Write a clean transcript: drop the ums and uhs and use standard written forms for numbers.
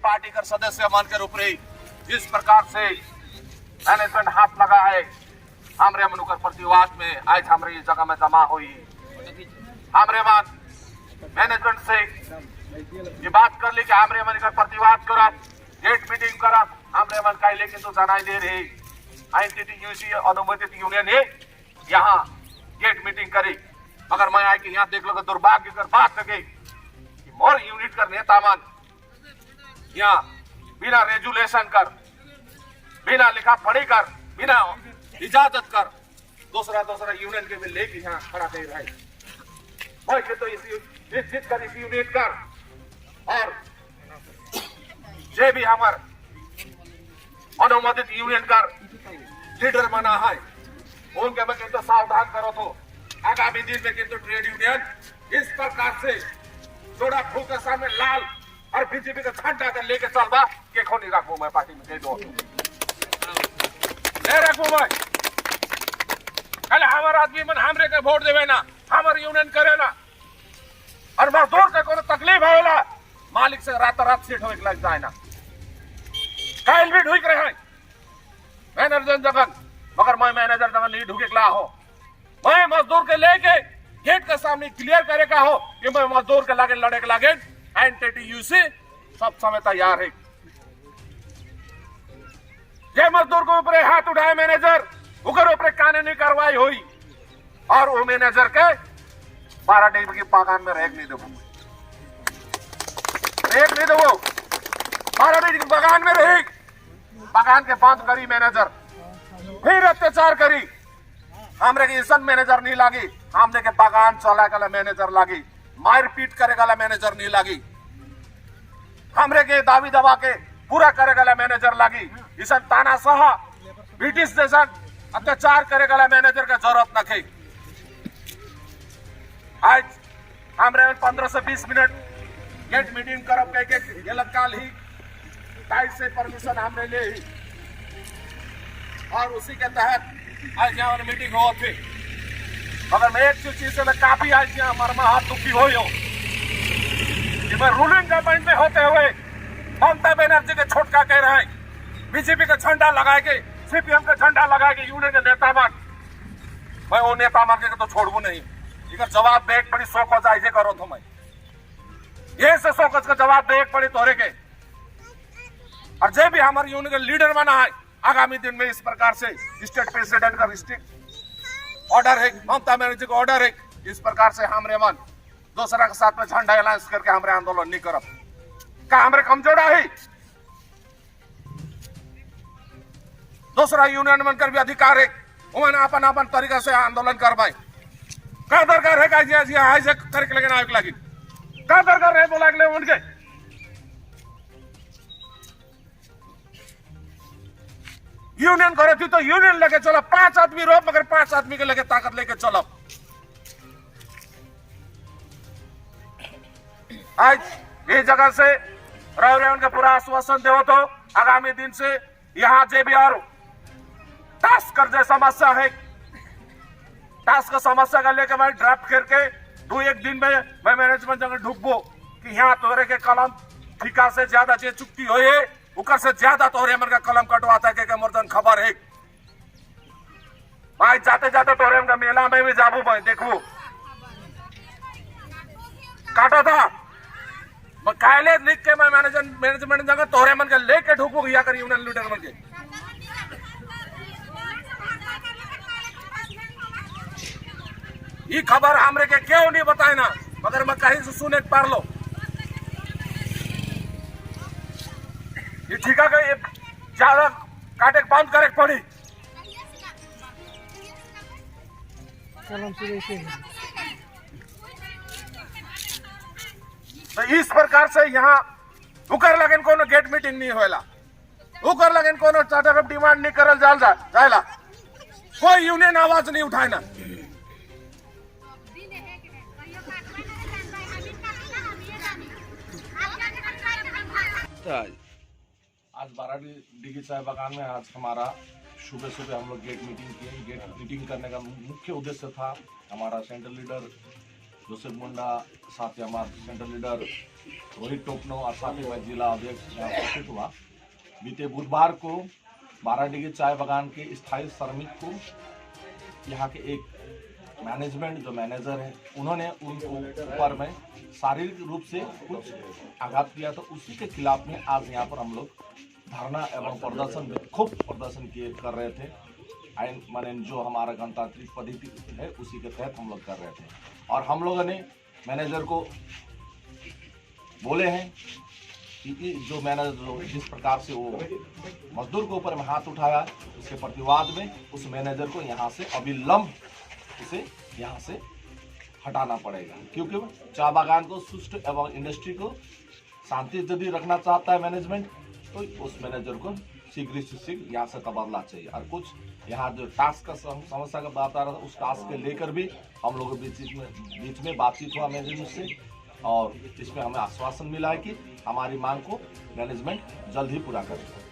पार्टी कर सदस्य मन के ऊपर जिस प्रकार से मैनेजमेंट हाथ लगा है, हमरे मन कर प्रतिवाद में आज हमरे इस जगह में जमा हुई। हमरे मन मैनेजमेंट से ये बात कर ली कि हमरे मन कर प्रतिवाद करब, गेट मीटिंग करब। हमरे मन का लेकिन तो जनाई दे रही आईएनटीयूसी अनुमोदित यूनियन है, यहाँ गेट मीटिंग करी। मगर मैं आए कि यहाँ देख लो, दुर्भाग्य कर बात लगे कि मोर यूनिट कर नेता मन यहाँ बिना रेजुलेशन कर, बिना लिखा पढ़ी कर, बिना इजाजत कर दूसरा दूसरा यूनियन के भी लेके यहाँ खड़ा कर रहा है। मैं के तो इस जीत कर इस यूनिट कर और जे भी हमार अनुमोदित यूनियन कर लीडर बना है, उनके मैं किंतु सावधान करो तो आगामी दिन में किंतु ट्रेड यूनियन इस प्रकार से जोड़ा फूल के सामने लाल और बीजेपी का झंडा कर लेके चल बा के खो नहीं रखू मैं पार्टी में दे दो नहीं रखू मैं। कल हमार आदमी मन हमरे के वोट देवे ना, हमार यूनियन करे ना और मजदूर के कोनो तकलीफ होला मालिक से रात रात सेठ होए लग जाए ना। काल भी ढुक रहे हैं मैनेजर जगन, मगर मैं मैनेजर जगन नहीं ढुके ला हो। मैं मजदूर के लेके गेट के सामने क्लियर करे का हो कि मैं मजदूर के लागे लड़े के लागे एनटीयूसी सब समय तैयार है। जे मजदूर के ऊपर हाथ उठाए मैनेजर, उकर ऊपर कानूनी कार्रवाई हुई और वो मैनेजर के 12 डेब की बागान में रेक नहीं देबो, रेक नहीं देबो। 12 डेब की बागान में रही, बागान के बंद करी मैनेजर, फिर अत्याचार करी। हमरे के ऐसा मैनेजर नहीं लागी, हमने के बागान चला गला मैनेजर लागी, मार पीट करे गला मैनेजर नहीं लागी, हमरे के दावी दबा के पूरा करे गला मैनेजर लागी। इसन तानाशाह ब्रिटिश जैसा अत्याचार करे गला मैनेजर का जरूरत न थी। आज हमरे 15 से 20 मिनट गेट मीटिंग करब कह के गेलक काल ही टाइट से परमिशन हमने ले ही और उसी के तहत आज यहाँ मीटिंग हो थी। मगर मैं एक चीज से मैं काफी आज यहाँ मरमा हाथ दुखी हो कि मैं रूलिंग गवर्नमेंट में होते हुए ममता बनर्जी के छोटका कह रहे हैं, बीजेपी का झंडा लगा के, सीपीएम का झंडा लगा के यूनियन के नेता मन, मैं वो नेता मन के तो छोड़ू नहीं। इधर जवाब देख पड़ी सौ को जायजे करो तो मैं ये से सौ का जवाब देख पड़ी तोरे के। और जो भी हमारे यूनियन के लीडर बना है, आगामी दिन में इस प्रकार से स्टेट प्रेसिडेंट का स्ट्रिक्ट ऑर्डर है, ममता बनर्जी का ऑर्डर है, इस प्रकार से हमरे मन दूसरा के साथ में झंडा अलायंस करके हमरे आंदोलन नहीं करब। का हमरे कमजोर है? दूसरा यूनियन बनकर भी अधिकार है, उन्होंने अपन अपन तरीका से आंदोलन करवाए। का दरकार है का जी जी आए से करके लेकिन आयोग लगी का दरकार है बोला के उनके यूनियन करे थी तो यूनियन लेके चलो, 5 आदमी रोप मगर 5 आदमी के लेके ताकत लेके चलो। आज ये जगह से रह उनका पूरा आश्वासन दे तो आगामी दिन से यहाँ जे भी और टास्क कर जे समस्या है, टास्क का समस्या का लेके मैं ड्राफ्ट करके 2-1 दिन में मैं मैनेजमेंट जगह ढुकबो कि यहाँ तोरे के कलम ठिका से ज्यादा जे चुक्ति हो उकर से ज्यादा तोरे मन का कलम कटवाता के मर्दन खबर है। भाई जाते जाते तोरे का मेला में भी जाबू भाई देखू काटा था मैं कायले लिख के मैं मैनेजमेंट जगह तोरे मन के लेके ढुकबू या कर यूनियन लीडर मन के। ये खबर हमरे के क्यों नहीं बताए ना, मगर मैं कहीं से सुने पार लो। ये ठीका के ज्यादा काटे बंद करे पड़ी। तो इस प्रकार से यहाँ उकर लगन कोनो गेट मीटिंग नहीं होला, उकर लगन कोनो चार्टर ऑफ डिमांड नहीं करल जाल जायला, कोई यूनियन आवाज नहीं उठाए ना। आज बाराडीह चाय बागान में आज हमारा सुबह सुबह हम लोग गेट मीटिंग किए। गेट मीटिंग करने का मुख्य उद्देश्य था हमारा सेंट्रल लीडर जोसेफ मुंडा, साथ ही हमारे सेंट्रल लीडर रोहित टोपनो और साथ ही मैं जिला अध्यक्ष यहाँ उपस्थित हुआ। बीते बुधवार को बाराडीह चाय बागान के स्थायी श्रमिक को यहाँ के एक मैनेजमेंट जो मैनेजर है, उन्होंने उनको ऊपर में शारीरिक रूप से कुछ आघात किया, तो उसी के खिलाफ में आज यहाँ पर हम लोग धरना एवं प्रदर्शन, विक्षोभ प्रदर्शन किए कर रहे थे। आइन माने जो हमारा गणतांत्रिक पद्धति है, उसी के तहत हम लोग कर रहे थे और हम लोगों ने मैनेजर को बोले हैं कि ये जो मैनेजर जो जिस प्रकार से वो मजदूर के ऊपर में हाथ उठाया, उसके प्रतिवाद में उस मैनेजर को यहाँ से अविलंब उसे यहाँ से हटाना पड़ेगा, क्योंकि चाय बागान को सुष्ठु एवं इंडस्ट्री को शांति यदि रखना चाहता है मैनेजमेंट, तो उस मैनेजर को शीघ्र से शीघ्र यहाँ से तबादला चाहिए। और कुछ यहाँ जो टास्क का समस्या का बात आ रहा था, उस टास्क के लेकर भी हम लोगों के बीच में बातचीत हुआ मैनेजमेंट से और इसमें हमें आश्वासन मिला है कि हमारी मांग को मैनेजमेंट जल्द ही पूरा करेगा।